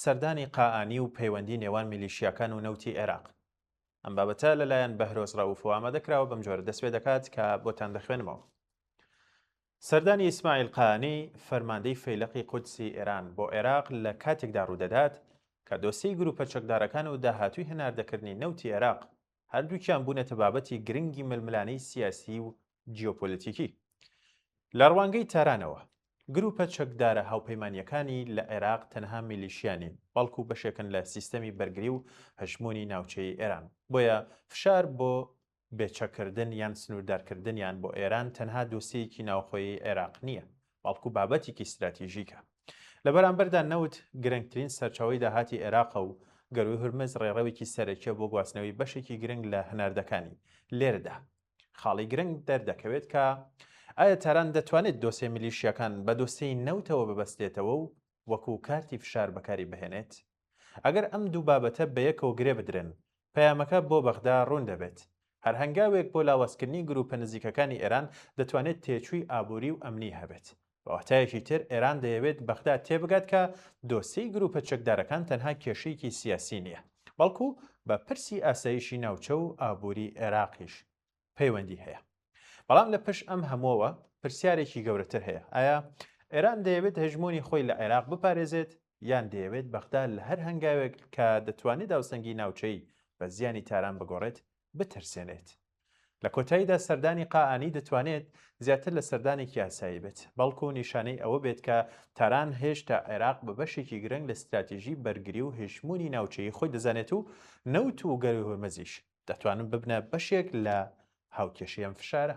سەردانی قائانی و پەیوەندی نێوان میلیشیاکان و نەوتی عێراق. ئەم بابەتە لەلایەن بەهرۆز ڕەئوفەوە ئامادە کراوە، بەم جۆرە دەست پێ دەکات کە بۆتان دەخوێنمەوە. سەردانی ئیسماعیل قائانی، فەرماندەی فەیلەقی قودسی ئێران بۆ عێراق لە کاتێکدا ڕوودەدات کە دۆسیەی گروپە چەکدارەکان و داهاتووی هەناردەکردنی نەوتی عێراق هەردووکیان بوونەتە بابەتی گرنگی ململانێی سیاسی و جیۆپۆلەتیکی. لە ڕوانگەی تارانەوە، گروپە چەکدارە هاوپەیمانییەکانی لە عێراق تەنها میلیشیا نین، بەڵکو بەشێکن لە سیستەمی بەرگری و هەژموونی ناوچەیی ئێران. بۆیە فشار بۆ بێچەککردن یان سنووردارکردنیان بۆ ئێران تەنها دۆسیەیەکی ناوخۆیی عێراق نییە، بەڵکو بابەتێکی ستراتیژیکە. لە بەرامبەردا نەوت گرنگترین سەرچاوەی داهاتی عێراقە و گەرووی هورمز ڕێڕەوێکی سەرەکیە بۆ گواستنەوەی بەشێکی گرنگ لە هەناردەکانی. لێرەدا خاڵی گرنگ دەردەکەوێت کە ئایا تاران دەتوانێت دۆسێ میلیشیاکان بە دۆسێی نەوتەوە ببەستێتەوە و وەکو کارتی فشار بەکاری بهێنێت؟ ئەگەر ئەم دوو بابەتە بەیەکەوە گرێ بدرێن، پەیامەکە بۆ بەغدا ڕوون دەبێت. هەر هەنگاوێک بۆ لاوازکردنی گرووپە نزیکەکانی ئێران دەتوانێت تێچووی ئابووری و ئەمنی هەبێت. بە واتایەکی تر ئێران دەیەوێت بەغدا تێبگات کە دۆسێی گرووپە چەکدارەکان تەنها کێشەیەکی سیاسی نییە، بەڵکو بە پرسی ئاسایشی ناوچە و ئابووری عێراقیش پەیوەندی هەیە. بەڵام لە پشت ئەم هەمووەوە پرسیارێکی گەورەتر هەیە، ئایا ئێران دەیەوێت هەژموونی خۆی لە عێراق بپارێزێت یان دەیەوێت بەغدا لە هەر هەنگاوێک کە دەتوانێت هاوسەنگی ناوچەیی بە زیانی تاران بگۆڕێت بترسێنێت؟ لە کۆتاییدا سەردانی قائانی دەتوانێت زیاتر لە سەردانێکی ئاسایی بێت، بەڵکو نیشانەی ئەوە بێت کە تاران هێشتا عێراق بە بەشێکی گرنگ لە ستراتیژی بەرگری و هەژموونی ناوچەیی خۆی دەزانێت و نەوت و گەرووی هورمزیش دەتوانن ببنە بەشێک لە هاوکێشەی ئەم فشارە.